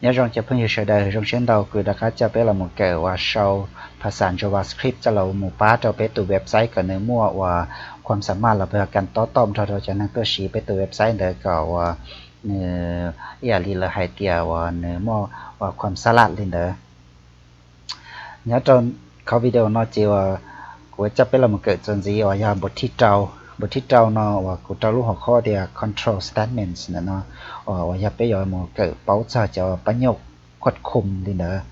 Nyob zoo cov phooj ywg sawv daws, zoo siab ntau kuv rov qab coj peb los mus kawm uas sau phas xas JavaScript coj los mus pab rau peb tus website kom nws muaj uas kham xa maj los peb ho kam tob tom nrog rau cov neeg tuaj siv peb tus website ntawd kom uas nws ib yam li lawv hais tias uas nws muaj uas kham xa laj li ntawd. Nyob rau qhov video no ces uas kuv coj peb los mus kawm txuas ntxiv uas yog npawb thib rau. Npawb thib rau no uas kuv rau lub hom khab tias control statements ntawm no uas yog peb yuav mus kawm paub txog cov pab nyuj khuam khum li ntawd.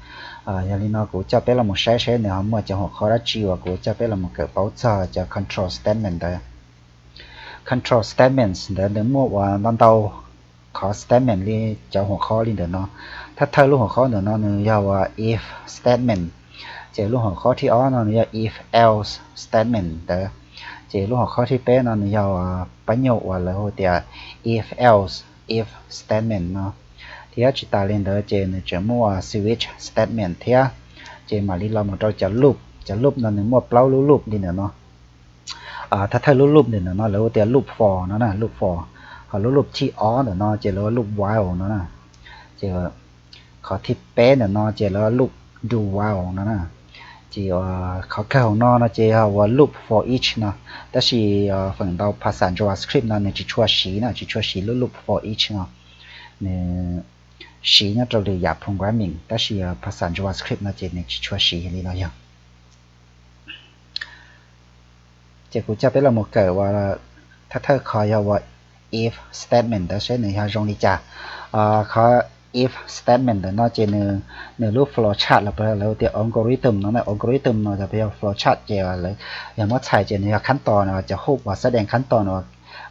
Yog li no kuv coj peb los mus saib saib nws ho muaj cov hom khab dab tsi uas kuv coj peb los mus kawm paub txog cov control statement ntawd. Control statements ntawd nws muaj uas ntau ntau qhov statement li cov hom khab li ntawm no. Thawj thawj lub hom khab ntawm no nws yog uas if statement, ces lub hom khab thib ob no nws yog if else statement ntawd, ces lub hom khab thib peb no nws yog pab nyuj uas lawv hu tias if else if statement no. Thiab tsis tas li ntawd ces nws tseem muaj switch statement thiab. Ces mam li los mus rau cov loop, cov loop no nws muaj plaub lub loop li ntawm no. Thawj thawj lub loop ntawm no lawv hu tias loop for no na, loop for. Ho lub loop thib ob ntawm no ces lawv hu loop while no na. Ces qhov thib peb ntawm no ces lawv hu loop do while no na. Ces qhov kawg hauv no no ces yog uas loop for each no, tab sis feem ntau phas xas JavaScript no nws tsis tshua siv na, tsis tshua siv lub loop for each no. Nws siv nyob rau lwm yam programming tab sis phas xas JavaScript no ces nws tsis tshua siv li no yog. Ces kuv coj peb los mus kawm uas thawj thawj qhov yog uas if statement ntawd seb nws yog zoo li cas. Qhov if statement ntawm no ces nws lub flow chart los lawv tias algorithm no na, algorithm no yog flow chart ces yog muab txhais ces nws yog khab tos no, cov hub uas xab dees khab tos no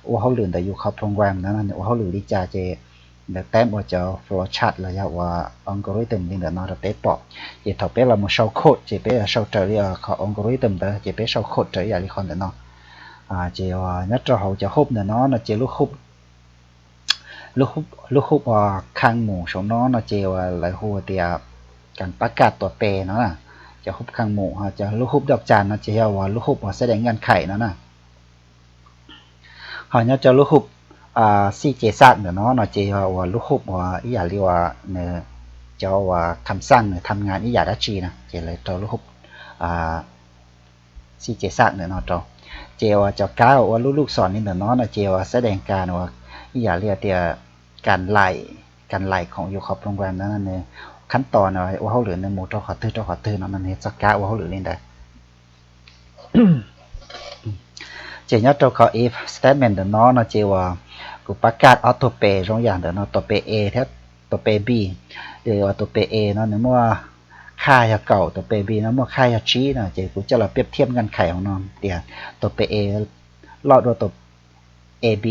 ua hauj lwm ntawm yus qhov program no nws ua hauj lwm li cas ces ntawd teb ua cov flow chart los yog uas algorithm li ntawm no rau peb pom. Ces thaum peb los mus sau code ces peb yuav sau raws li qhov algorithm ntawd ces peb sau code raws ib yam li qhov ntawm no. Ces nyob rau hauv cov hub ntawm no no ces lub hub uas khaj mus saum no no ces uas lawv hu tias kas pab kaj tua pes no na. Cov hub khaj mus, cov lub hub doj cas no ces yog uas lub hub uas xab dees naj khais no na. Ho nyob rau lub hub xij ces xaj ntawm no no ces yog uas lub hub uas ib yam li uas nws cov uas kham xaj nws tham ngas ib yam dab tsi no ces lawv rau lub hub xij ces xaj ntawm no rau. Ces uas cov kab uas ua lub lub xom li ntawm no no ces uas xab dees kas uas ib yam li tias kas laim, kas laim khoom yus qhov program no nws khab tos no ua hauj lwm nws mus rau qhov twg rau qhov twg no no nws txoj kab ua hauj lwm li ntawd. Ces nyob rau qhov if statement ntawm no no ces uas kuv pab kaj ob tug pes zoo yam ntawm no, tus pes A thiab tus pes B. Ces uas tus pes A no nws muaj khaj yog kaum, tus pes B no muaj khaj yog tsib no ces kuv coj los piab thiab naj khais hauv no tias tus pes A loj dua tus A B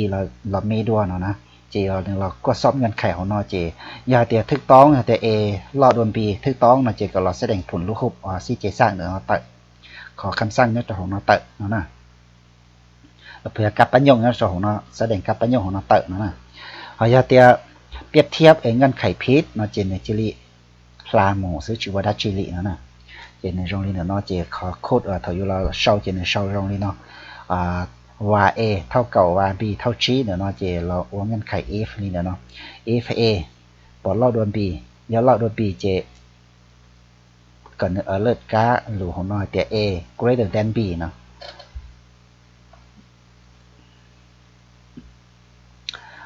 los me dua no na. Ces yog nws los kuaj xob naj khais hauv no ces yog hais tias thwj toob yog tias A loj dua B thwj toob no ces kom los xab dees phum lub hub uas xij ces xaj ntawm no tawm, qhov kham xaj nyob rau hauv no tawm no na. Los puas yog kab pab nyooj nyob rau hauv no, xab dees kab pab nyooj hauv no tawm no na. Ho yog tias piab thiab es naj khais phib no ces nws cia li hla mus xwb tsis ua dab tsi li no na. Ces nws zoo li ntawm no ces qhov code thaum yus los sau ces nws sau zoo li no, va A thauj kaum va B thauj tsib ntawm no ces los ua naj khais if li ntawm no. If A puas loj dua B, yog loj dua B ces kom nws alert kab lus hauv no hais tias A greater than B no.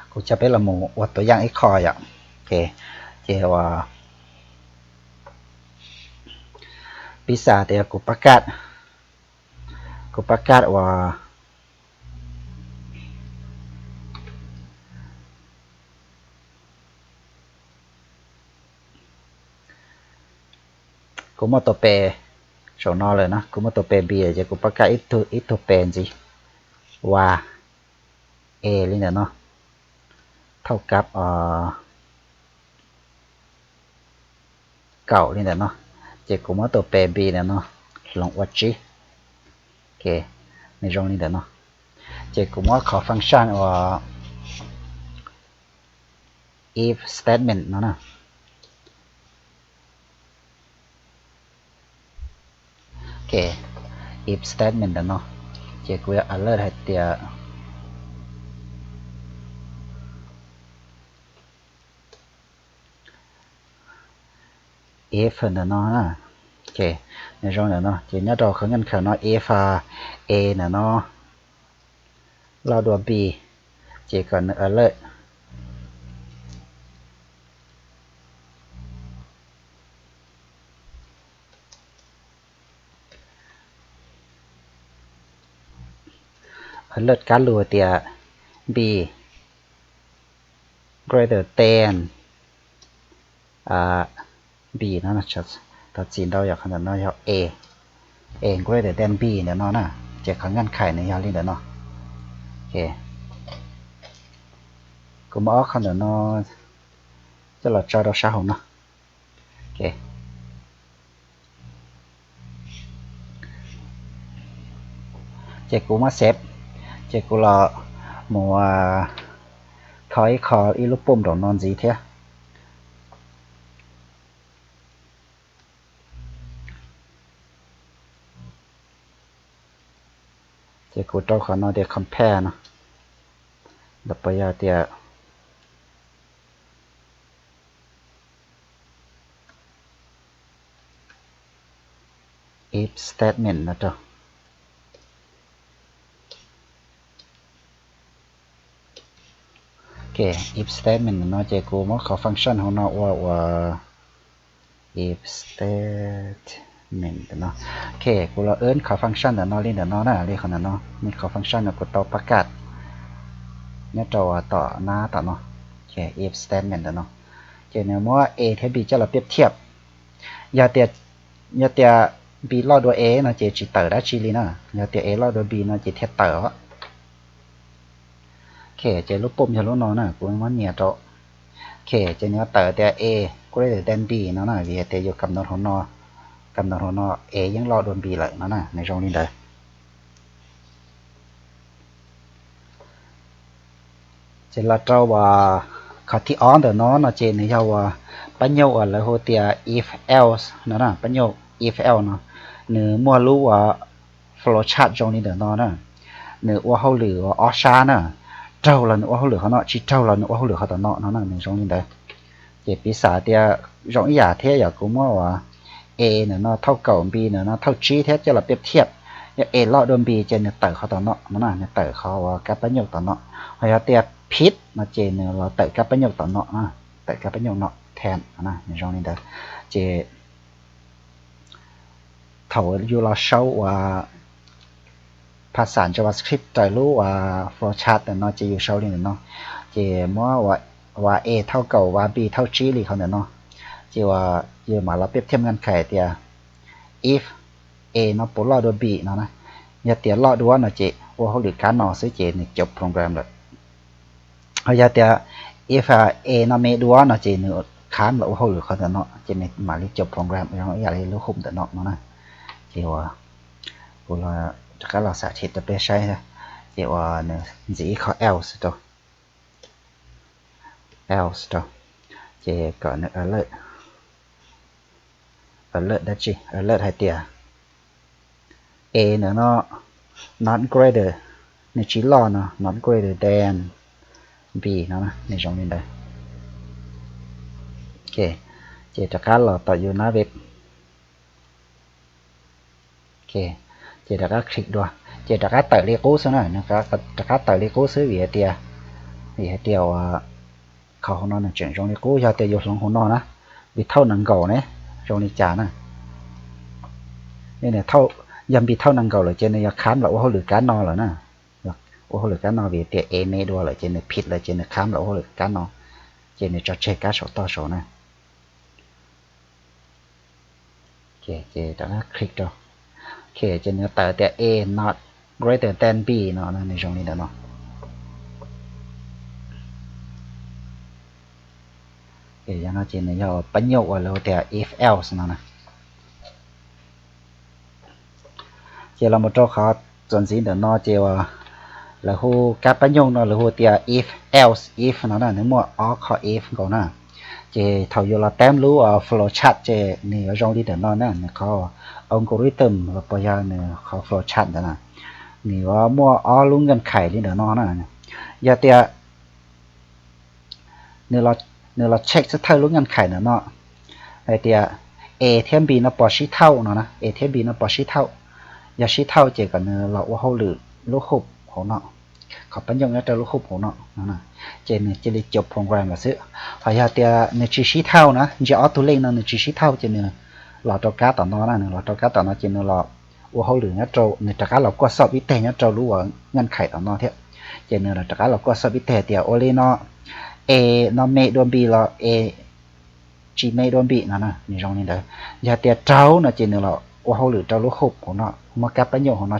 Kuv coj peb los mus ua tuam yaj ib qho yom. Ces uas piv xam tias kuv pab kaj, kuv pab kaj uas kuv muaj tus pes saum no lawm na, kuv muaj tus pes B ces kuv pab kaj ib tug pes ntxiv, va A li ntawm no, thauj kab kaum li ntawm no, ces kuv muab tus pes B ntawm no hloov ua tsib. Nws zoo li ntawm no, ces kuv muab qhov function uas if statement no na. If statement ntawm no, ces kuv yuav alert hais tias if ntawm no na. Ok, nws zoo ntawm no ces nyob rau qhov nkees khaws no if a ntawm no loj dua b, ces kom nws alert. Alert kab lus tias b greater than b no. Thov txim ntau, yog qhov ntawm no yog a, a greater than b ntawm no na. Ces qhov nkees khaws nws yog li ntawm no. Ok, kuv muab ob qhov ntawm no coj los tso rau sab hauv no. Ok, ces kuv muab save, ces kuv los mus kho ib qho ib lub pum nraum no ntxiv thiab. Ces kuv rau qhov no tias compare no, los puas yog tias if statement no rau. Ok, if statement no ces kuv muab qhov function hauv no ua ua if statement ntawm no. Ok, kuv los wb qhov function ntawm no li ntawm no na, li qhov ntawm no, nws qhov function no kuv tau pab kam nyob rau tom nab tom no. Ok, if statement ntawm no, ces nws muab a thiab b coj los piaj thiaj. Yog tias, yog tias b loj dua a no ces tsis tawm dab tsi li na. Yog tias a loj dua b no ces thiaj tawm os. Ok, ces lub pum yog lub no na, kuv muab nias rau. Ok, ces nws yuav tawm tias a greater than b no na, vim tias yus kam ntau hauv no, kam ntau hauv no a yeej loj dua b lawm no na, nws zoo li ntawd. Ces los rau uas qhov thib ob ntawm no no ces nws yog uas pab nyuj uas lawv hu tias if else no na, pab nyuj if else no, nws muaj lub uas flowchart zoo li ntawm no na. Nws ua hauj lwm uas ob sab na, raug los nws ua hauj lwm qhov no, tsis raug los nws ua hauj lwm qhov tom no no na, nws zoo li ntawd. Ces piv xam tias zoo ib yam thiab yog kuv muab uas a ntawm no thauj kaum, b ntawm no thauj tsib thiab coj los piaj thiaj. Yog a loj dua b ces nws tawm qhov tom no no na, nws tawm qhov uas kab pab nyuj tom no. Ho yog tias phib no ces nws los tawm kab pab nyuj tom no, tawm kab pab nyuj no than no, nws zoo li ntawd. Ces thaum yus los sau uas phas xam JavaScript raws lub uas flowchart ntawm no ces yus sau li ntawm no, ces muab uas a thauj kaum uas b thauj tsib li qhov ntawm no, ces uas yus mam los piaj thiaj nkees khaws tias if a no puas loj dua b no na. Yog tias loj dua no ces ua hauj lwm kab no xwb ces nws caum program lawm. Ho yog tias if a no me dua no ces nws kham los ua hauj lwm qhov ntawm no ces nws mam li caum program zoo ib yam li lub hum ntawm no no na. Ces uas kuv rov qab los xav thim rau peb saib, ces uas nws ntxiv ib qho else rau, else rau, ces kom nws alert, alert dab tsi, alert hais tias a ntawm no not greater, nws tsis loj no, not greater than b no, nws zoo li ntawd. Ok, ces rov qab los tom yus nav pem. Ok, ces rov qab click dua, ces rov qab tawm li qub xwb na, rov qab tawm li qub xwb vim hais tias, vim hais tias uas qhov hauv no nws tseem zoo li qub. Yog tias yus hloov hauv no na, nws thauj nees nkaum ne, zoo li cas na. Yog nws thauj, yog nws thauj nees nkaum lawm ces nws yog kham los ua hauj lwm kab no lawm na. Ua hauj lwm kab no vim tias a me dua lawm ces nws phim lawm ces nws kham los ua hauj lwm kab no, ces nws tso tseg kab saum toj saud na. Ok, ces rov qab click rau. Ok, ces nws tawm tias a not greater than b no, nws zoo li ntawm no. Yog no ces nws yog pab nyuj uas lawv tias if else no na. Ces los mus rau qhov txuas ntxiv ntawm no ces uas lawv hu kab pab nyuj no lawv hu tias if else if no na, nws muaj ob qho if nkaus na. Ces thaum yus los teeb lub flowchart ces nws yuav zoo li ntawm no na, nws qhov algorithm los puas yog nws qhov flowchart ntawd na, nws yuav muaj ob lub nkees khaws li ntawm no na. Yog tias nws los check xwb thawj lub nkees khaws ntawm no hais tias A thiab B no pos sib thauj no na, A thiab B no pos sib thauj. Yog sib thauj ces kom nws los ua hauj lwm lub hub hauv no, qhov pab nyuj nyob rau lub hub hauv no no, ces nws cia li cov program lawm xwb. Ho yog tias nws tsis sib thauj na, ntsia ob tug lej no nws tsis sib thauj ces nws los rau kab tom no na, nws los rau kab tom no ces nws los ua hauj lwm nyob rau, nws rov qab los kuaj xauj pib teg nyob rau lub uas naj khais tom no thiab. Ces nws rov qab los kuaj xauj pib teg tias ua li no, A no me dua B los A tsis me dua B no na, nws zoo li ntawd. Yog tias raug no ces nws los ua hauj lwm rau lub hub hauv no, muab kab pab nyuj hauv no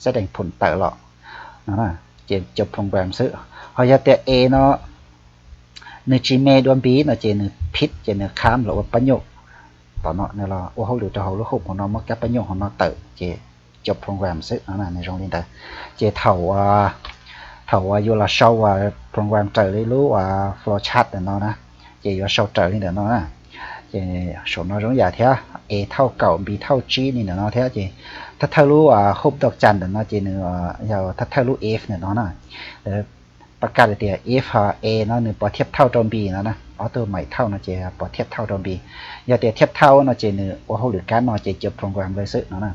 xab dees phum tawm los no, ces cov program xwb. Ho yog tias A no nws tsis me dua B no ces nws phib ces nws kham los ua pab nyuj tom no, nws los ua hauj lwm rau hauv lub hub hauv no, muab kab pab nyuj hauv no tawm ces cov program xwb no, nws zoo li ntawd. Ces thaum, thaum uas yuav los sau uas program raws li lub uas flow chart ntawm no na, ces yuav sau raws li ntawm no na. Ces saum no zoo yam thiab, A thauj kaum B thauj tsib li ntawm no thiab ces thawj thawj lub hub dog can ntawm no ces nws yog thawj thawj lub if ntawm no na. Pab kaj li tias if A no nws pov thiaj thauj rau B no na, ob tug maim thauj no ces pov thiaj thauj rau B. Yog tias thiaj thauj no ces nws ua hauj lwm kab no ces cov program lawm xwb no na.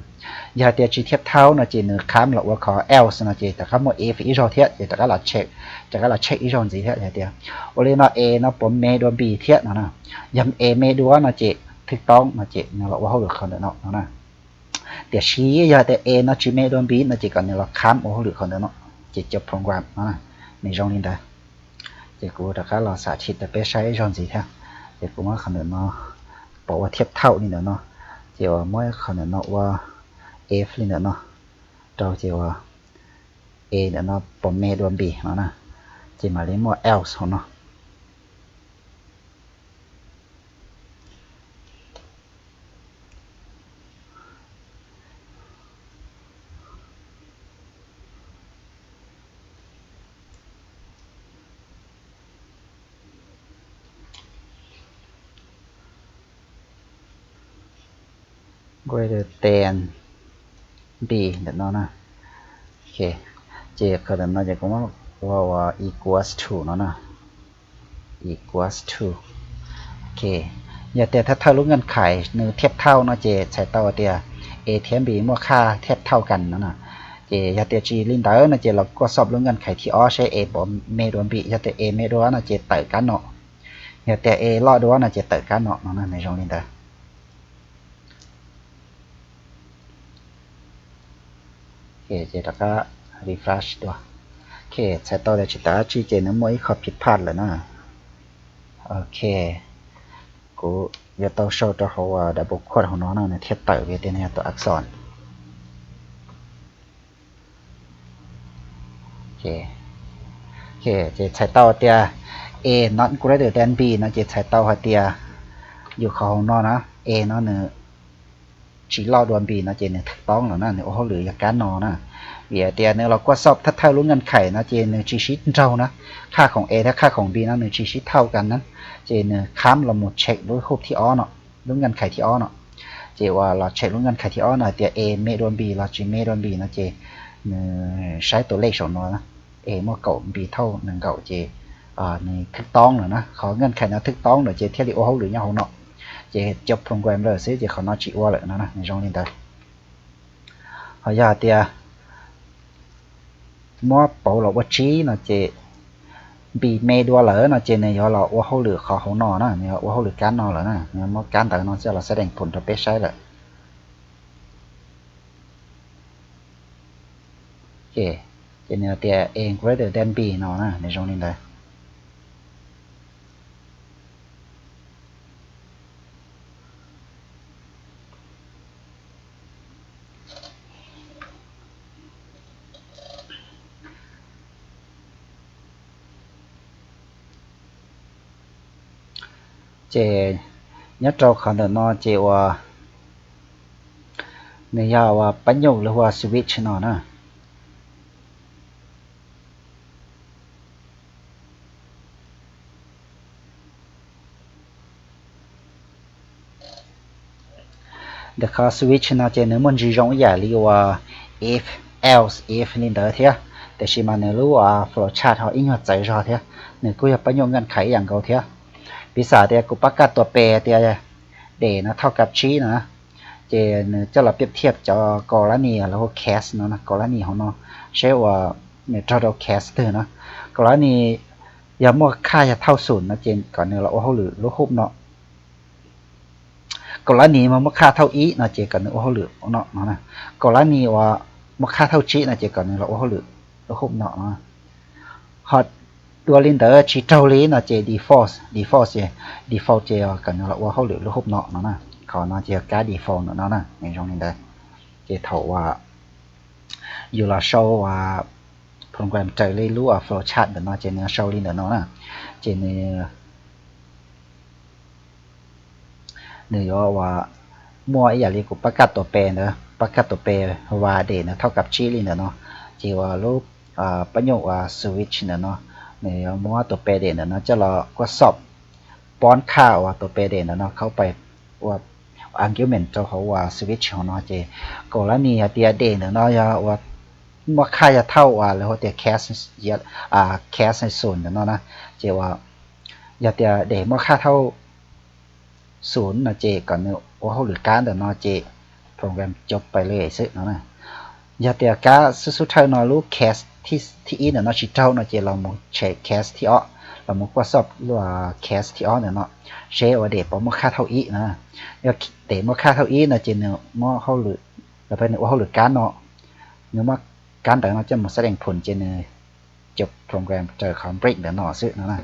Yog tias tsis thiaj thauj no ces nws kham los ua qhov else no ces rov qab muaj if ib zaug thiab ces rov qab los check, rov qab los check ib zaug ntxiv thiab hais tias ua li no A no puas me dua B thiab no na. Yog A me dua no ces thwj toob no ces nws los ua hauj lwm qhov ntawm no no na. Tiam sis yog tias A no tsis me dua B no ces kom nws los kham ua hauj lwm qhov ntawm no, ces cov program no na, nws zoo li ntawd. Ces kuv rov qab los xav chim rau peb saib ib zaug ntxiv thiab. Ces kuv muab qhov ntawm no, pom ua thiaj thauj li ntawm no, ces uas muab qhov ntawm no ua if li ntawm no rau ces uas A ntawm no puas me dua B no na, ces mam li muaj else hauv no. Greater than B ntawm no na. Ces qhov ntawm no ces kuv muab ua ua equals to no na, equals to. Ok, yog tias thawj thawj lub nkees khais nws thiaj thauj no ces txhais tau tias A thiab B muaj khaj thiaj thauj kas no na. Ces yog tias tsis li ntawd no ces los kuaj xauj lub nkees khais thib ob seb A puas me dua B, yog tias A me dua no ces tawm kab no, yog tias A loj dua no ces tawm kab no no, nws zoo li ntawd. Ces rov qab refresh dua. Ok, txhais tau tias tsis tawm dab tsi ces nws muaj ib qho phiv phaj lawm na. Ok, kuv yuav tau sau rau hauv double quote hauv no no nws thiaj tawm vim tias nws yog tus action. Ces txhais tau tias A not greater than B no ces txhais tau hais tias yus qhov hauv no na, A no nws tsis loj dua B no ces nws thwj toob lawm na, nws ua hauj lwm yog kab no na. Vim hais tias nws los kuaj xauj thawj thawj lub nkees khais no ces nws tsis sib nraug na, khaj khoom A thiab khaj khoom B no nws tsis sib thauj kas na, ces nws kham los mus check lub hub thib ob no, lub nkees khais thib ob no. Ces uas los check lub nkees khais thib ob no hais tias A me dua B los tsis me dua B no ces nws saib tus lej saum no, A muaj kaum B thauj nees nkaum ces nws thwj toob lawm na, qhov nkees khais no thwj toob lawm ces thiaj li ua hauj lwm nyob hauv no. Ces cov program lawm xwb ces qhov no tsis ua lawm no, nws zoo li ntawd. Ho yog hais tias muab pauv los ua tsib no ces B me dua lawm no ces nws yuav los ua hauj lwm qhov hauv no na, nws yuav ua hauj lwm kab no lawm na, nws yuav muab kab ntawv no coj los xab dees phum rau peb saib lawm. Ces nws tias A greater than B no na, nws zoo li ntawd. Ces nyob rau qhov ntawm no ces uas nws yog uas pab nyuj los ua switch no na. Ntawm qhov switch no ces nws muaj ntsis zoo ib yam li uas if, else if li ntawd thiab, tiam sis mas nws lub flow chart ho ib nyuag txawv zog thiab, nws kuj yog pab nyuj nkees khais ib yam nkaus thiab. Piv xam tias kuv pab kaj tua pes tias des no thauj kab tsib no na, ces nws coj los piab thiab cov kaus lab nis los hu cas no, kaus lab nis hauv no, seb uas nws raug rau cas twg no. Kaus lab nis yog muaj khaj yog thauj xum no ces kom nws los ua hauj lwm lub hub no. Kaus lab nis mas muaj khaj thauj ib no ces kom nws ua hauj lwm no no. Kaus lab nis uas muaj khaj thauj tsib no ces kom nws los ua hauj lwm lub hub no no. Ho dua li ntawd tsis raug li no ces default, default ces, default ces kom nws los ua hauj lwm lub hub no no na. Qhov no ces yog kab default ntawm no na, nws zoo li ntawd. Ces thaum uas yus los sau uas program raws li lub uas flowchart ntawm no ces nws sau li ntawm no na. Ces nws nws yuav uas muaj ib yam li kuv pab kaj tus pes ntawd, pab kaj tus pes vas des ntawd thauj kab tsib li ntawm no. Ces uas lub pab nyuj uas switch ntawm no, nws yuav muab tus pes des ntawm no coj los kuaj xom, poob khaj uas tus pes des ntawm no khauv pais ua argument rau hauv uas switch hauv no. Ces kaus lab nis hais tias des ntawm no yog uas muaj khaj yog thauj uas lawv hu tias cas, cas xum ntawm no na. Ces uas yog tias des muaj khaj thauj xum no ces kom nws ua hauj lwm kab ntawm no ces program cov pais li xwb no na. Yog tias kab xub xub thawj no lub cas thib ib ntawm no tsis raug no ces los mus check cas thib ob, los mus kuaj xom lub cas thib ob ntawm no, seb uas des puas muaj khaj thauj ib na. Yog des muaj khaj thauj ib no ces nws muab hauj lwm, los peb nws ua hauj lwm kab no, nws muab kab ntawd no coj mus set input ces nws cov program raws qhov break ntawm no xwb no na.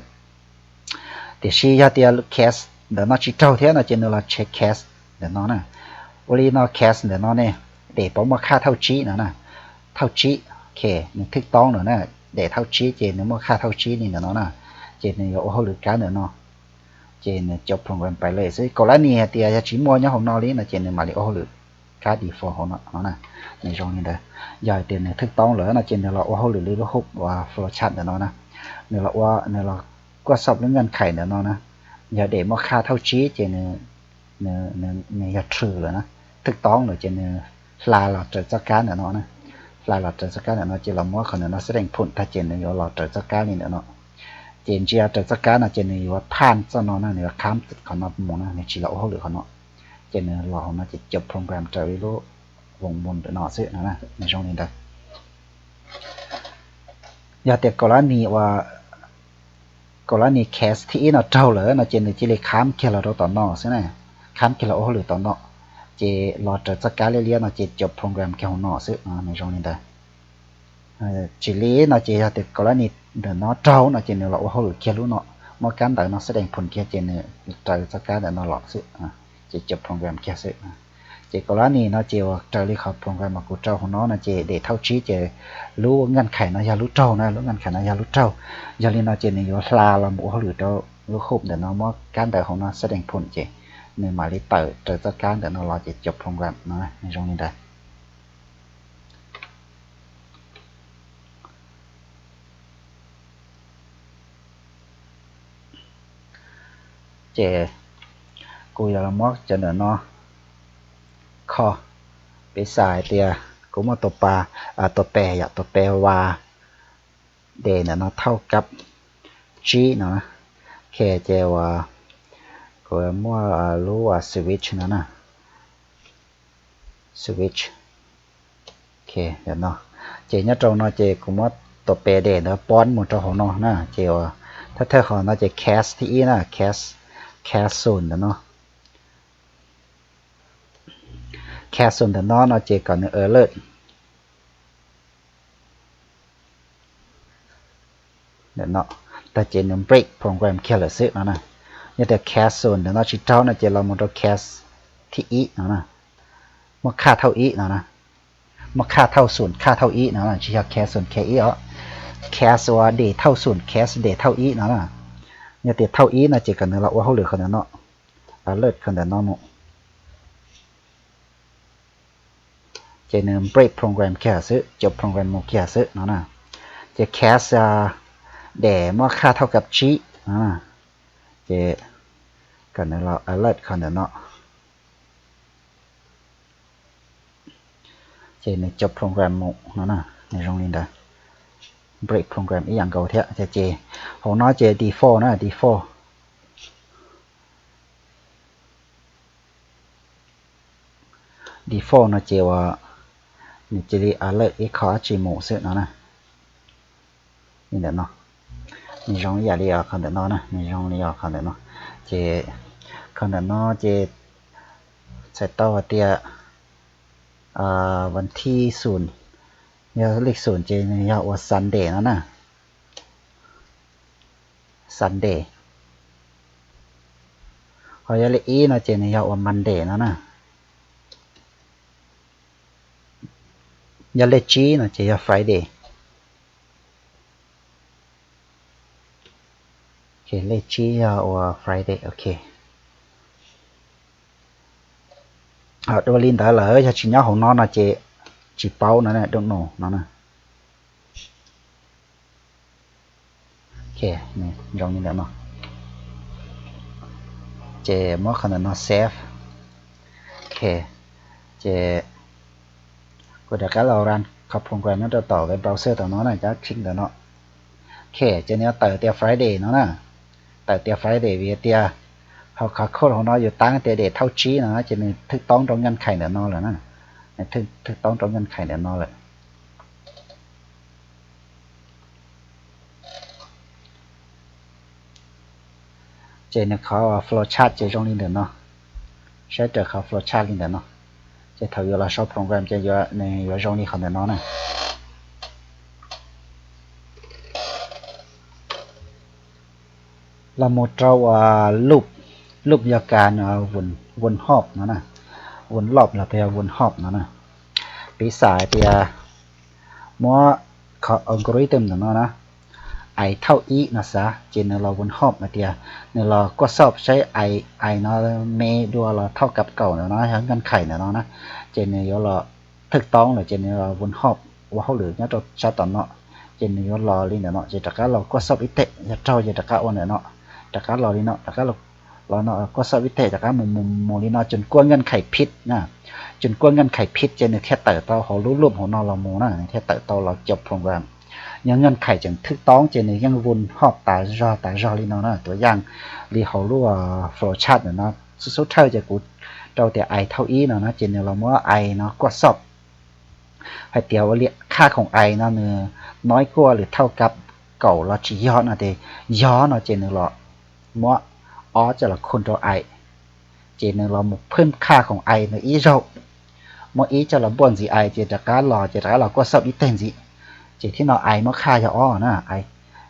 Tiam sis yog tias cas ntawm no tsis raug thiab no ces nws los check cas ntawm no na. Ua li no cas ntawm no ne, des puas muaj khaj thauj tsib no na. Thauj tsib, ok, nws thwj toob no na. Des thauj tsib ces nws muaj khaj thauj tsib li ntawm no na. Ces nws yuav ua hauj lwm kab ntawm no, ces nws cov program pais li xwb. Kaus lab nis hais tias yog tsis muaj nyob hauv no li no ces nws mam li ua hauj lwm kab default hauv no no na. Nws zoo li ntawd. Yog hais tias nws thwj toob lawm no ces nws los ua hauj lwm li lub hub uas flowchart ntawm no na. Nws los ua, nws los kuaj xom lub nkees khais ntawm no na. Yog des muaj khaj thauj tsib ces nws yog true lawm na, thwj toob lawm ces nws hla los raws txoj kab ntawm no na. Hla los raws txoj kab ntawm no ces los muab qhov ntawm no set input tag ces nws yuav los raws txoj kab li ntawm no. Ces ntsia raws txoj kab no ces nws yuav pass txoj no na, nws yuav kham qhov no mus na, nws tsis los ua hauj lwm qhov no. Ces nws los hauv no ces cov program raws li lub voos mus ntawm no xwb no, nws zoo li ntawd. Yog tias kaus lab nis uas, kaus lab nis cas thib ib no raug lawm no ces nws cia li kham kiag los rau tom no xwb na, kham kiag los ua hauj lwm tom no, ces los raws txoj kab liab liab no ces cov program kiag hauv no xwb no, nws zoo li ntawd. Tsis li no ces yog tias kaus lab nis ntawm no raug no ces nws los ua hauj lwm kiag lub no, muab kab ntawm no set input kiag ces nws raws txoj kab ntawm no los xwb, ces cov program kiag xwb. Ces kaus lab nis no ces uas raws li qhov program uas kuv rau hauv no no ces des thauj tsib ces lub nkees khais no yog lub raug na, lub nkees khais no yog lub raug. Yog li no ces nws yuav hla los mus ua hauj lwm rau lub hub ntawm no, muab kab ntawm hauv no set input ces nws mam li tawm raws txoj kab ntawm no los ces cov program no nws zoo li ntawd. Ces kuv yuav los muab cov ntawm no kho, piv xam hais tias kuv muaj tus pas, tus pes yom, tus pes vas des ntawm no thauj kab tsib no. Ok, ces uas kuv muaj lub switch no na, switch, ok, ntawm no. Ces nyob rau no ces kuv muab tus pes des ntawd poob mus rau hauv no na, ces uas thawj thawj qhov no ces cas thib ib na, cas, cas xum ntawm no. Cas xum ntawm no no ces kom nws alert ntawm no, tag ces nws break program kiag lawm xwb no na. Yog tias cas xum ntawm no tsis raug no ces los mus rau cas thib ib no na, muaj khaj thauj ib no na, muaj khaj thauj xum khaj thauj ib no, tsis yog cas xum cas ib os, cas uas des thauj xum cas des thauj ib no na. Yog tias thauj ib no ces kom nws los ua hauj lwm qhov ntawm no, alert qhov ntawm no mus. Ces nws break program kiag xwb, cov program mus kiag xwb no na. Ces cas des muaj khaj thauj kab tsib no, ces kom nws los alert qhov ntawm no. Ces nws cov program mus no na, nws zoo li ntawd. Break program ib yam nkaus thiab. Ces hauv no ces default na, default. Four no ces uas nws cia li alert ib qho dab tsi mus xwb no na. Li ntawm no, nws zoo ib yam li qhov ntawm no na, nws zoo li qhov ntawm no. Ces qhov ntawm no ces txhais tau hais tias vas thib xum, yog lej xum ces nws yog ua Sunday no na, Sunday. Ho yog lej ib no ces nws yog ua Monday no na. Yog lej tsib no ces yog Friday. Lej tsib yog ua Friday, ok. Dua li ntawd lawm yog tsis nyob hauv no no ces tsis paub no, don't know no. Ok, zoo li ntawm no. Ces muab qhov ntawm no save. Ok, ces kuv rov qab los run qhov program nyob rau tom web browser tom no na, cov click ntawm no. Ok, ces nws yuav tawm tias Friday no na. Tawm tias Friday vim tias hauv qhov code hauv no yus tab tias date thauj tsib no ces nws thwj toob rau nkees khais ntawm no lawm na. Nws thwj toob rau nkees khais ntawm no lawm. Ces nws qhov flow chart ces zoo li ntawm no. Saib raws qhov flow chart li ntawm no. Ces thaum yuav los sau program ces nws yuav zoo li qhov ntawm no na. Los mus rau loop, loop yog kas vun hop no na, vun loj los yog vun hop no na. Piv xam hais tias muab qhov algorithm ntawm no na, i thauj ib no xav ces nws los vun hop hais tias nws los kuaj xauj saib i, i no me dua los thauj kab kaum ntawm no yog nkees khais ntawm no na, ces nws yuav los thwj toob lawm ces nws los vun hop ua hauj lwm nyob rau sab tom no. Ces nws yuav los li ntawm no ces rov qab los kuaj xauj ib teg, yog raug ces rov qab ua ntawm no, rov qab los li no, rov qab los no kuaj xauj ib teg, rov qab mus mus mus li no tsuas kuaj nkees khais phib na. Tsuas kuaj nkees khais phib ces nws thiaj tawm tau hauv lub loop hauv no los mus na, nws thiaj tawm tau los cov program. Yog nkees khais tseem thwj toob ces nws yeej vun hop tas zog tas zog li no na, tuav yaj li hauv lub flow chart ntawm no. Xub thawj ces kuv rau tias i thauj ib no na ces nws los muab i no kuaj xauj hais tias ua li khaj khoom i no nws noib kuaj lwm thauj kab kaum los tsis yog no ces yog no ces nws los muab ob coj los khu rau i, ces nws los mus phwj khaj khoom i ntawd ib zaug, muab ib coj los npuaj ntxiv i ces rov qab los ces rov qab los kuaj xauj ib teg ntxiv, ces thiab no i muab khaj yog ob na, i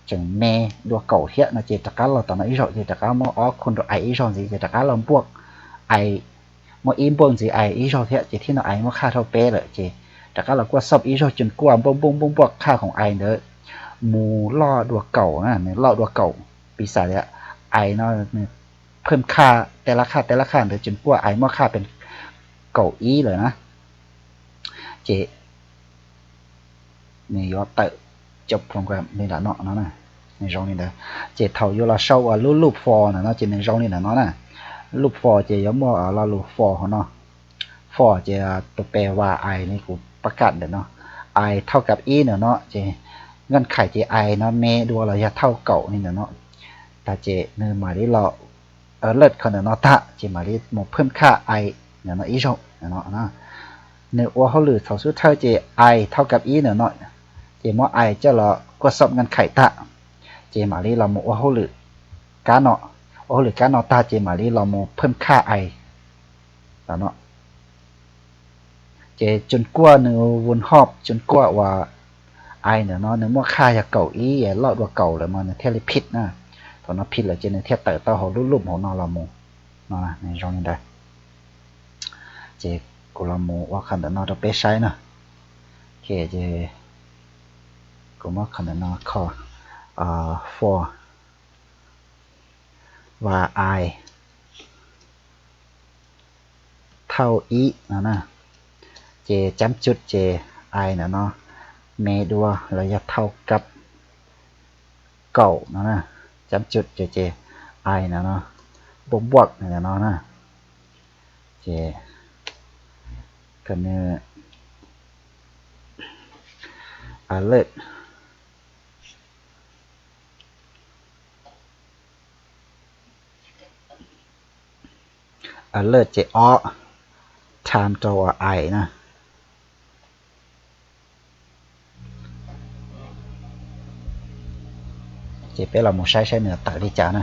tseem me dua kaum thiab no ces rov qab los tom no ib zaug ces rov qab muab ob khu rau i ib zaug ntxiv ces rov qab los npuaj i, muab ib npuaj ntxiv i ib zaug thiab ces thiab no i muab khaj dhau peb lawm ces rov qab los kuaj xauj ib zaug tsuas kuaj npuaj npuaj npuaj npuaj khaj khoom i ntawd mus loj dua kaum na, nws loj dua kaum. Piv xam tias i no nws phwj khaj tej lab khaj tej lab khaj ntawd tsuas kuaj i muab khaj pes kaum ib lawm na, ces nws yuav tawm cov program li ntawm no no na. Nws zoo li ntawd. Ces thaum yuav los sau ua lub loop for ntawm no ces nws zoo li ntawm no na. Loop for ces yuav muaj lo lus for hauv no. For ces tus pes vas i li kuv pab kam ntawm no, i thauj kab ib ntawm no ces nkees khais ces i no me dua los yog thauj kaum li ntawm no, tag ces nws mam li los alert qhov ntawm no tag ces mam li mus phwj khaj i ntawm no ib zaug no. Nws ua hauj lwm thaum xub thawj ces i thauj kab ib ntawm no, ces muab i coj los kuaj xauj nkees khais tag, ces mam li los mus ua hauj lwm kab no. Ua hauj lwm kab no tag ces mam li los mus phwj khaj i no. Ces tsuas kuaj nws vun hop tsuas kuaj uas i ntawm no nws muaj khaj yog kaum ib loj dua kaum lawm mas nws thiaj li phib na. Thaum no phib lawm ces nws thiaj tawm tau hauv lub loop hauv no los mus no. Nws zoo li ntawd. Ces kuv los mus ua qhov ntawm no rau peb saib na. Ok, ces kuv muab qhov ntawm no kho for, vas i thauj ib no na, ces chấm chấm ces i ntawm no me dua los yog thauj kab kaum no na, chấm chấm ces ces i ntawm no npuaj npuaj ntawm no na, ces kom nws alert alert ces ob, time rau uas I na. Ces peb los mus saib saib nws tawm li cas na.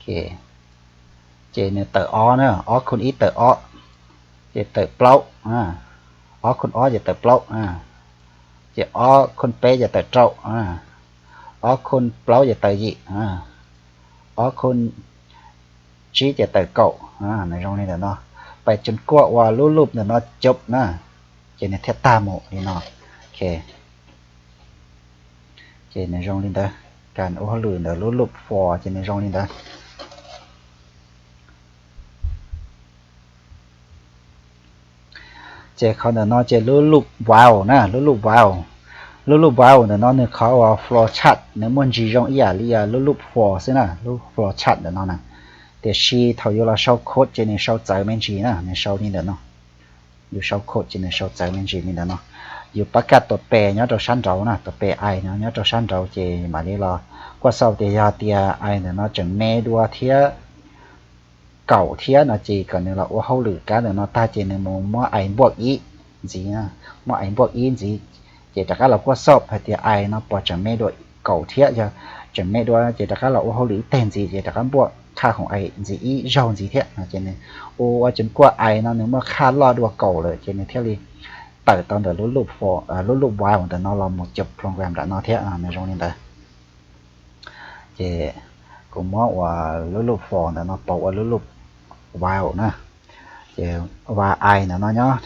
Ces nws tawm ob na, ob khun ib tawm ob, ces tawm plaub, ob khun ob ces tawm plaub, ces ob khun peb ces tawm rau, ob khun plaub ces tawm yim, ob khun tsib ces tawm kaum. Nws zoo li ntawm no, pais tseem kuaj ua lub loop ntawm no cov na, ces nws thiaj tag mus li no. Ces nws zoo li ntawd, koj ua hauj lwm ntawm lub loop for ces nws zoo li ntawd. Ces qhov ntawm no ces lub loop while na, lub loop while, lub loop while ntawm no nws qhov uas flow chart nws muaj ntsis zoo ib yam li lub loop for xwb na, lub flow chart ntawm no na. Tiam sis thaum yus los sau code ces nws sau txawv me ntsis na, nws sau li ntawm no. Yus sau code ces nws sau txawv me ntsis li ntawm no. Yus pab kaj tus pes nyob rau sab nraud na, tus pes I no nyob rau sab nraud ces mam li los kuaj xauj tias yog tias I ntawm no tseem me dua thiab kaum thiab no ces kom nws los ua hauj lwm kab ntawm no tag ces nws mus muab I npuaj ib ntxiv, muab I npuaj ib ntxiv, ces rov qab los kuaj xauj hais tias I no puas tseem me dua kaum thiab, yog tseem me dua ces rov qab los ua hauj lwm ib teg ntxiv ces rov qab npuaj khaj khoom I ntxiv ib zaug ntxiv thiab no ces nws ua ua tseem kuaj I no nws muaj khaj loj dua kaum lawm ces nws thiaj li tawm tau ntawm lub loop while ntawm no los mus cov program nram no thiab, nws zoo li ntawd. Ces kuv muab ua lub loop for ntawm no pauv ua lub loop while na. Ces uas I ntawm no nyob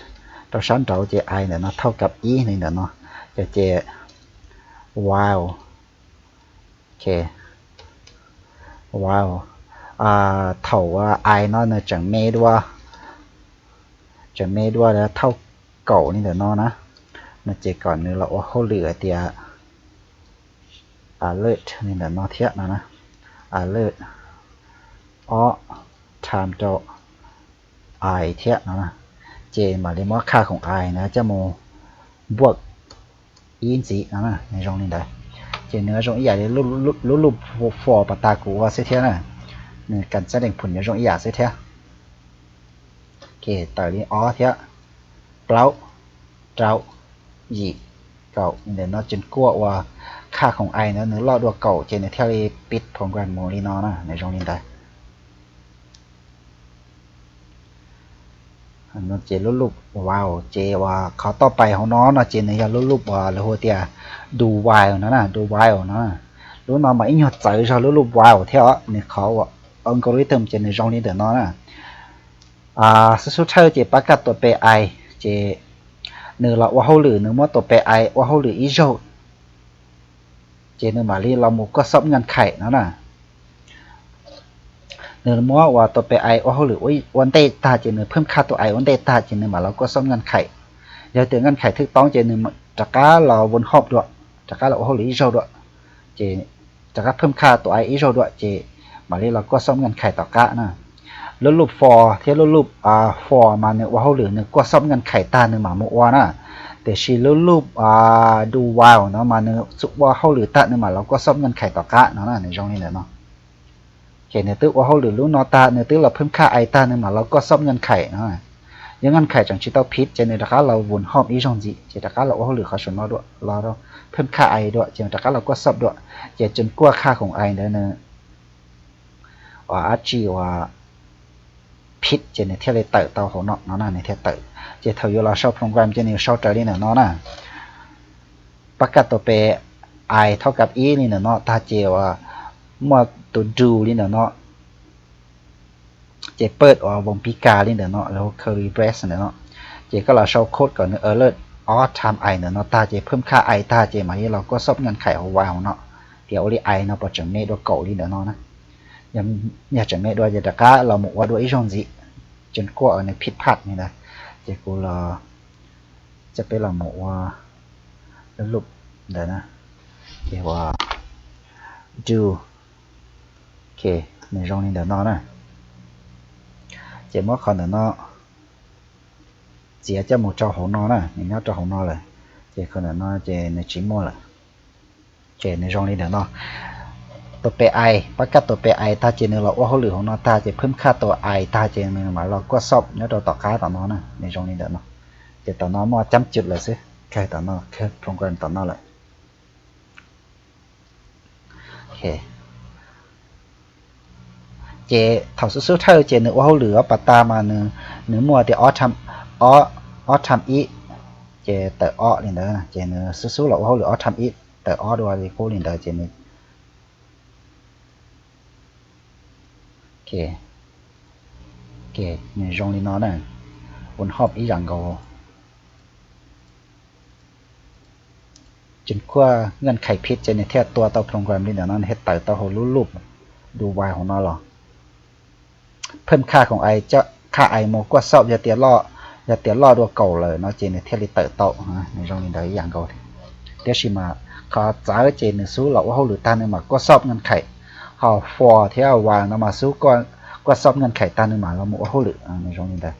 rau sab nraud ces I ntawm no thauj kab ib li ntawm no, ces while, while, thaum uas I no nws tseem me dua, tseem me dua thauj kaum li ntawm no na, no ces kom nws los ua hauj lwm hais tias alert li ntawm no thiab no, alert ob time rau I thiab no, ces mam li muab khaj khoom I na coj mus npuaj ib ntxiv no, nws zoo li ntawd. Ces nws zoo ib yam li lub loop for pas tas kuv ua xwb thiab na, nws kam xab dees phum nws zoo ib yam xwb thiab. Ces tawm li ob thiab, plaub, rau, yim, kaum, ntawm no ces kuaj ua khaj khoom I ntawd nws loj dua kaum ces nws thiaj li pib program mus li no na, nws zoo li ntawd. Ces lub loop while ces uas qhov toj pais hauv no no ces nws yog lub loop uas lawv hu tias do while no na, do while no. Lub no mas ib nyuag txawv zog lub loop while thiab os, nws qhov uas algorithm ces nws zoo li ntawm no na. Xub xub thawj ces pab kaj tus pes I, ces nws los ua hauj lwm nws muab tus pes I ua hauj lwm ib zaug, ces nws mam li los mus kuaj xauj ngan khais no na. Nws muab uas tus pes I ua hauj lwm ua ntej tag ces nws phwj khaj tus I ua ntej tag ces nws mam los kuaj xauj ngan khais. Yog tias ngan khais thwj toob ces nws rov qab los von hop dua, rov qab los ua hauj lwm ib zaug dua, ces rov qab phwj khaj tus I ib zaug dua ces mam li los kuaj xauj ngan khais tom qab na. Lub loop for thiab lub loop for mas nws ua hauj lwm nws kuaj xauj ngan khais tag nws mam mus ua na. Tiam sis lub loop do while no mas nws tsuas ua hauj lwm tag nws mam los kuaj xauj ngan khais tom qab no na, nws zoo li ntawm no. Ces nws twb ua hauj lwm lub no tag nws twb los phwj khaj I tag nws mam los kuaj xauj ngan khais no. Yog ngan khais tseem tsis tau phiv ces nws rov qab los von hop ib zaug ntxiv ces rov qab los ua hauj lwm qhov saum no dua, los phwj khaj I dua ces rov qab los kuaj xauj dua, ces tseem kuaj khaj khoom I ntawd nws uas dab tsi uas phiv ces nws thiaj li tawm tau hauv no no na, nws thiaj tawm. Ces thaum yuav los sau program ces nws sau raws li ntawm no na. Pab kaj tus pes I thauj kab ib li ntawm no tag ces uas muaj tus do li ntawm no, ces pawj uas voos pib kas li ntawm no los curly brace ntawm no. Ces koj los sau code kom nws alert ob time I ntawm no tag ces phwj khaj I tag ces mam li los kuaj xauj ngan khais hauv while hauv no, tias ua li I no puas tseem me dua kaum li ntawm no na. Yog tseem me dua ces rov qab los mus ua dua ib zaug ntxiv, tseem kuaj nws phiv phaj li ntawd. Ces kuv los, coj peb los mus ua lub loop ntawd na. Ces ua do, ok, nws zoo li ntawm no na. Ces muab qhov ntawm no txiav coj mus rau hauv no na, nws nyob rau hauv no lawm. Ces qhov ntawm no ces nws tsis muaj lawm. Ces nws zoo li ntawm no. Tus pes ai, pab kaj tus pes ai tag ces nws los ua hauj lwm hauv no tag ces phwb khaj tus ai tag ces nws mam los kuaj xauj nyob rau tom qab tom no na, nws zoo li ntawm no. Ces tom no muaj cab cwm lawm xwb, kawg tom no, kawg program tom no lawm. Ces thaum xub xub thawj ces nws ua hauj lwm ob pas tag mas nws muaj tias ob tham ib, ces tawm ob li ntawd, ces nws xub xub los ua hauj lwm ob tham ib tawm ob dua li qub li ntawd ces nws nws zoo li no na, ua hauj lwm ib yam nkaus. Tsis kuaj naj khais phiv ces nws thiaj tua tau program li ntawm no, nws thiaj tawm tau hauv lub loop Dubai hauv no los. Phwb khaj khoom ai, khaj ai mus kuaj xauj, yog tias loj dua kaum lawm no ces nws thiaj li tawm tau, nws zoo li ntawd ib yam nkaus. Tiam sis mas qhov txawv ces nws xub los ua hauj lwm tag nws mam kuaj xauj naj khais, ho for thiab while no mas xub kuaj xauj naj khais tag nws mam los mus ua hauj lwm, nws zoo li ntawd.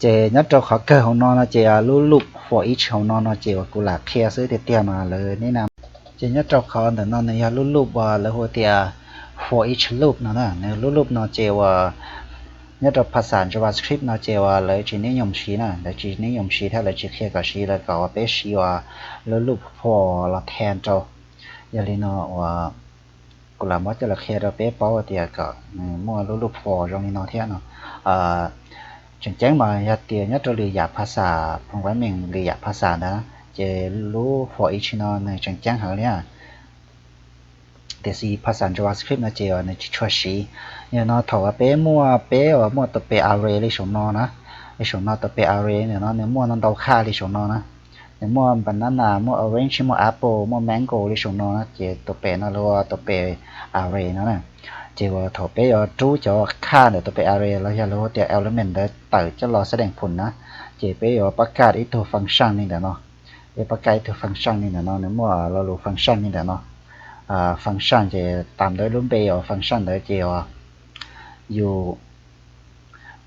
Ces nyob rau qhov kawg hauv no no ces lub loop for each hauv no no ces uas kuv lam qhia xwb tiag tiag mas lawv neb na. Ces nyob rau qhov ntawm no nws yog lub loop uas lawv hu tias for each loop no na, nws lub loop no ces uas nyob rau phas xam JavaScript no ces uas lawv tsis neb nyoos siv na, lawv tsis neb nyoos siv thiab lawv tsis qhia kom siv, lawv kom uas peb siv uas lub loop for los then rau. Yog li no uas kuv lam muab coj los qhia rau peb paub tias kom nws muaj lub loop for zoo li no thiab no. Tseem ceeb mas yog tias nyob rau lwm yam phas xam programming, lwm yam phas xam ntawd ces lub for each no nws tseem ceeb heev li. Tiam sis phas xam JavaScript no ces uas nws tsis tshua siv. Yog no thaum uas peb muaj, peb uas muaj tus pes array li saum no na, li saum no tus pes array ntawm no nws muaj ntau ntau khaj li saum no na. Nws muaj banana, muaj orange, muaj apple, muaj mango li saum no na, ces tus pes no lawv hu ua tus pes array no na. Ces uas thaum peb yuav rub cov khaj ntawm tus pes array los yog lawv hu tias element ntawd tawm coj los sab dees phum na, ces peb yuav pab kaj ib tug function li ntawm no. Peb pab kaj ib tug function li ntawm no, nws muaj lo lus function li ntawm no. Function ces tas ntawd lub npe uas function ntawd ces uas yus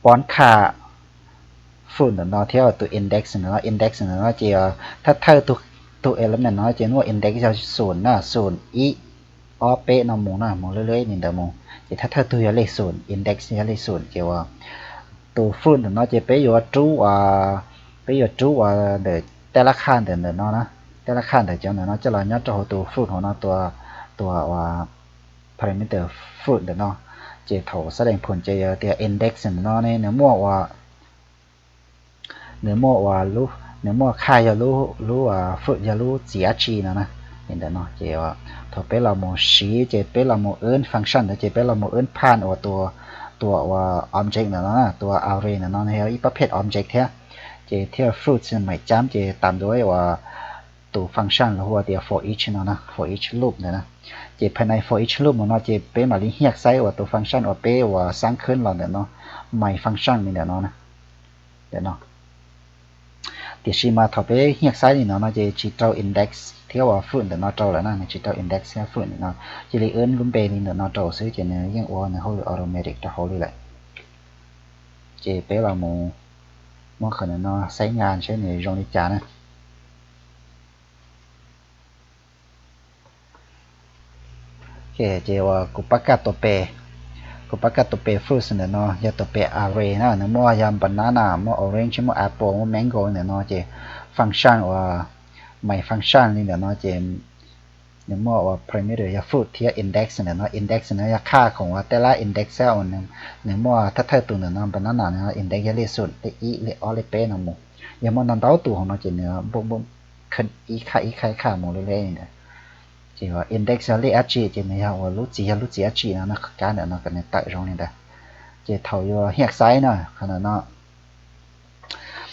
pab kaj fruit ntawm no thiab tus index ntawm no, index ntawm no ces thawj thawj tus element no ces muaj index yog xum na, xum ib, ob peb no mus na, mus lwb lwb li ntawd mus ces thawj thawj tug yog lej xum, index yog lej xum ces uas tus fruit ntawm no ces peb yuav rub, peb yuav rub uas ntawm tej lab khaj ntawm ntawm no na, tej lab khaj ntawm cov ntawm no coj los nyob rau hauv tus fruit hauv no, tua uas parameter fruit ntawm no. Ces thaum sab dees phum ces yog tias index ntawm no ne nws muaj uas nws muaj uas lub, nws muaj khaj yog lub, lub fruit yog lub txiv dab tsi no na. Li ntawm no ces thaum peb los mus siv ces peb los mus wb function ntawd ces peb los mus wb pass uas tua, tua uas object ntawm no, tua array ntawm no yog ib pab phet object thiab. Ces thiaj fruit maim cab ces tas ntua uas tus function los hu tias for each no na, for each loop ntawd na. Ces phaj nais for each loop no ces peb mam li hiaj xaib uas tus function uas peb uas xab khwb los ntawm no, my function li ntawm no na. Ntawm no. Tiam sis mas thaum peb hiaj xaib li no no ces tsis rau index thiab uas fruit ntawm no rau lawm na, nws tsis rau index thiab fruit ntawm no, cia li wb lub npe li ntawm no rau xwb ces nws yeej ua nws hauj lwm automatic rau hauv li lawm. Ces peb los mus muab qhov ntawm no xaib nqa seb nws zoo li cas na. Ces uas kuv pab kaj tus pes, kuv pab kaj tus pes fruits ntawm no yog tus pes array na, nws muaj yog banana, muaj orange, muaj apple, muaj mango ntawm no ces function uas my function li ntawm no ces nws muaj uas parameter yog fruit thiab index ntawm no, index ntawm no yog khaj khoom uas tej lab index uas nws muaj thawj thawj tus ntawm no, banana no index yog lej xum, lej ib, lej ob, lej peb no mus. Yog muaj ntau ntau tus hauv no ces nws npuj npuj ib khaj ib khaj ib khaj mus li lej li ntawd. Ces index yog lej dab tsi ces nws yog uas lub txiv yog lub txiv dab tsi no, qhov kab ntawm no kom nws tawm zoo li ntawd. Ces thaum yuav hiaj xaib na, qhov ntawm no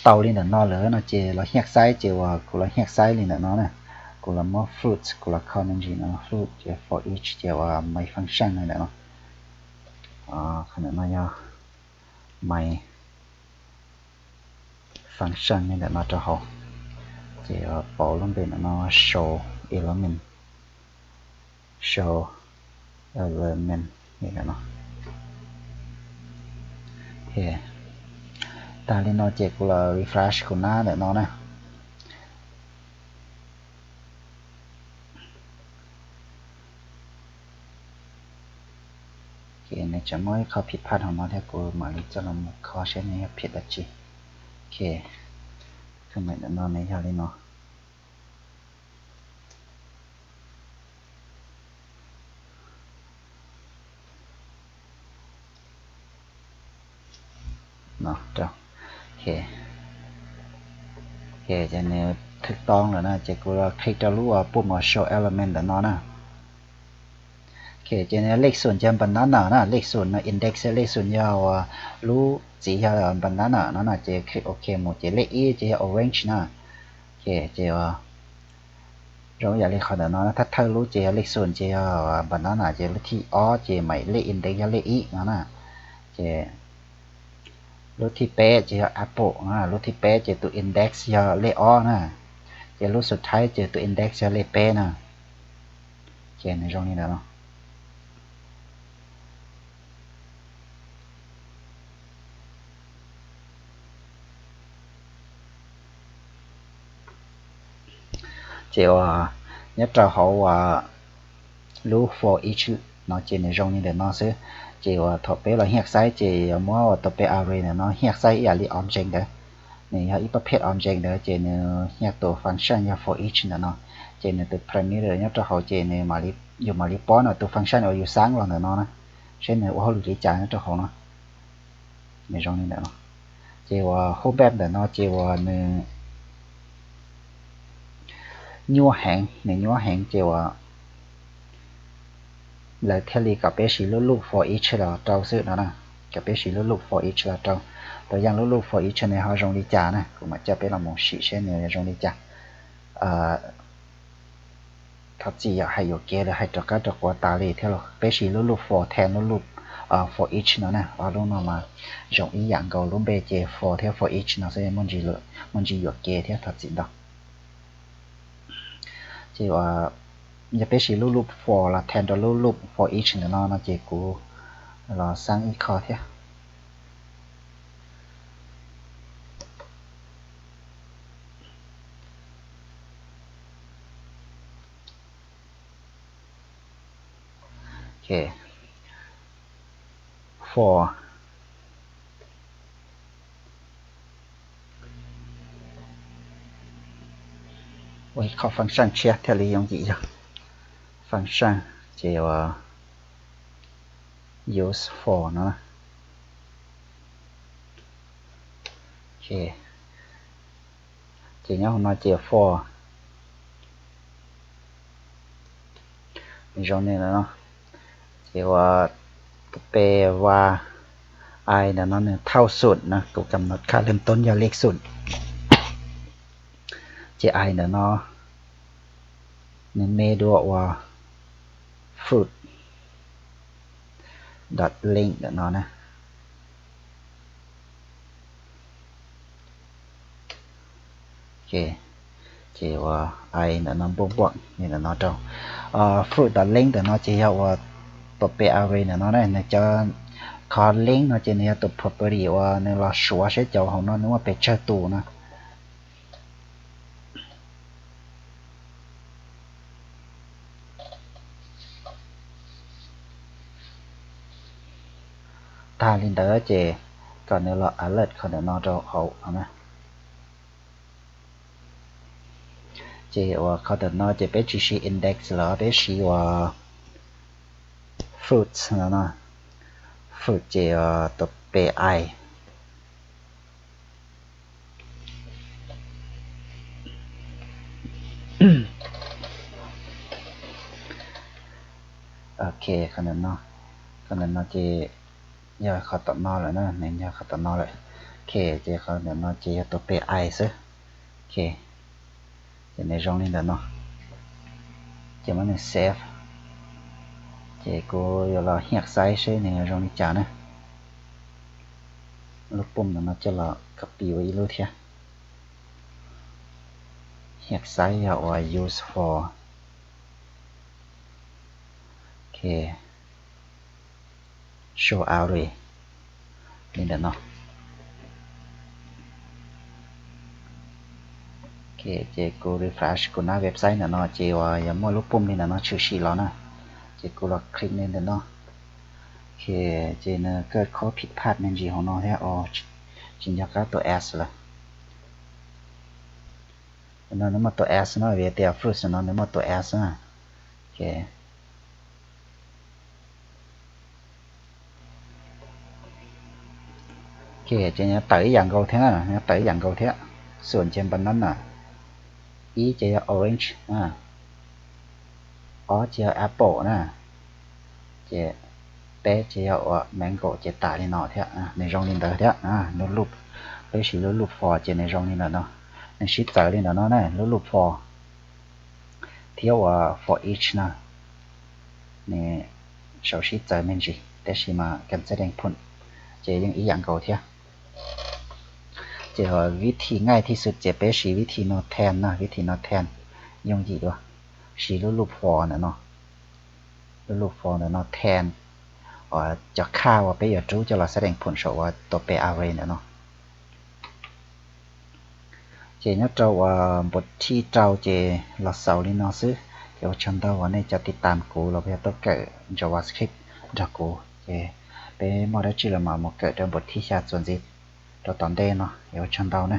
tau li ntawm no lawm no ces los hiaj xaib, ces uas kuv los hiaj xaib li ntawm no na. Kuv los muab fruits, kuv los comment no fruit ces for each ces uas my function li ntawm no. Qhov ntawm no yog my function li ntawm no rau hauv. Ces pauv lub npe ntawm no show element, show element li ntawm no. Tas li no ces kuv los refresh kuv nab ntawm no na. Nws tseem muaj ib qho phiv phaj hauv no thiab, kuv mam li coj los mus kho seb nws yog phiv dab tsi. Ok, thaum ntawm no nws yog li no. Ces nws thwm too lawm na, ces kuv los click rau lub pum uas show element ntawm no na. Ok, ces nws lej xum ces yog banana na, lej xum no index, lej xum yog uas lub txiv yog banana no na, ces click ok mus ces lej ib ces yog orange na. Ok, ces zoo ib yam li qhov ntawm no, thawj thawj lub ces yog lej xum ces yog banana, ces lub thib ob ces mam lej index yog lej ib no na. Ces lub thib peb ces yog apple na, lub thib peb ces tus index yog lej ob na, ces lub xub thawj ces tus index yog lej peb na. Ces nws zoo li ntawm no. Ces uas nyob rau hauv uas lub for each no ces nws zoo li ntawm no xwb. Ces uas thaum peb los hiaj xaib ces yuav muab uas tus pe array ntawm no hiaj xaib ib yam li object ntawd. Nws yog ib pab phej object ntawd ces nws hiaj tus function yog for each ntawm no. Ces nws tus parameter nyob rau hauv ces nws, yus mam li pom no tus function uas yus xaab los ntawm no na, seb nws ua hauj lwm li cas nyob rau hauv no. Nws zoo li ntawm no. Ces uas hub npej ntawm no ces uas nws nyuaj heev, nws nyuaj heev ces uas lawv thiaj li kom peb siv lub loop for each los rau xwb no na. Kom peb siv lub loop for each los rau. Tus yam lub loop for each nws ho zoo li cas na, kuv mam coj peb los mus sim seb nws zoo li cas. Thov txim yog hais yuam kev lawm, hais rov qab rov quav tas li thiab los peb siv lub loop for tag lub loop for each no na. Ob lub no mas zoo ib yam nkaus, lub npe ces for thiab for each no xwb, muaj ntsis yuam kev thiab, thov txim ntau. Ces yog peb siv lub loop for los tag rau lub loop for each ntawm no no ces kuv los xaab ib qho thiab. Ok, for, ua ib qho function tshiab thiaj li yooj yim yog function ces ua use for no. Ok, ces nyob hauv no ces for nws zoo li ntawm no. Ces ua tus pe va i ntawm no nws thauj xum na, kuv kam no kha lwm toob yog lej xum. Ces i ntawm no nws me dua ua fruit dot length ntawm no na. Ok, ces ua i ntawm no npuaj npuaj li ntawm no rau. Fruit dot length ntawm no ces yog ua tus pe array ntawm no na, nws cov, qhov length no ces nws yog tus property uas nws los suav seb cov hauv no nws muaj pes tsawg tus no. Tag li ntawd ces kom nws los alert qhov ntawm no rau hauv no na. Ces ua qhov ntawm no ces peb tsis siv index lawm, peb siv ua fruits no no. Fruit ces tus pe i. Ok, qhov ntawm no, qhov ntawm no ces yog qhov tom no lawm na, nws yog qhov tom no lawm. Ok, ces qhov ntawm no ces yog tus pe i xwb. Ok, ces nws zoo li ntawm no. Ces muab nws save. Ces kuv yuav los hiaj xaiv seb nws zoo li cas na. Lub pum ntawm no coj los copy ua ib lub thiab. Hiaj xaiv yog ua use for. Ok, show array li ntawm no. Ok, ces kuv refresh kuv nab website ntawm no ces uas yog muaj lub pum li ntawm no tshwm sim los na. Ces kuv los click li ntawm no. Ok, Ok, ces nws kawj khob phim phaj me ntsis hauv no thiab os, tsis nco qab tus S lawm. No nws muaj tus S no vim tias fruits no nws muaj tus S na. Ok, ces nws tawm ib yam nkaus thiab, nws tawm ib yam nkaus thiab. Xum ces banana, ib ces yog orange, ob ces yog apple na, ces peb ces yog ua mango ces tas li no thiab. Nws zoo li ntawd thiab, lub lub, peb siv lub lub for ces nws zoo li ntawm no. Nws sib txawv li ntawm no na, lub lub for thiab ua for each no, nws sau sib txawv me ntsis tab sis mas kas xab dees phum ces yeej ib yam nkaus thiab. Ces vib thi ngaij thib xwb ces peb siv vib thi no then na, vib thi no then yooj yim dua, siv lub lub for ntawm no, lub lub for ntawm no then cov khaj uas peb yuav rub coj los xab dees phum saum ua tus pem array ntawm no. Ces nyob rau uas npuas thib rau ces los xaus li no xwb. Ces ua tsaug ntau uas nej cov tiv tam kuv los yog tuaj kawm JavaScript nrog kuv. Ces peb muaj dab tsi los mam mus kawm rau npuas thib xya txuas ntxiv rau tom ntej no. Ces ua tsaug ntau na.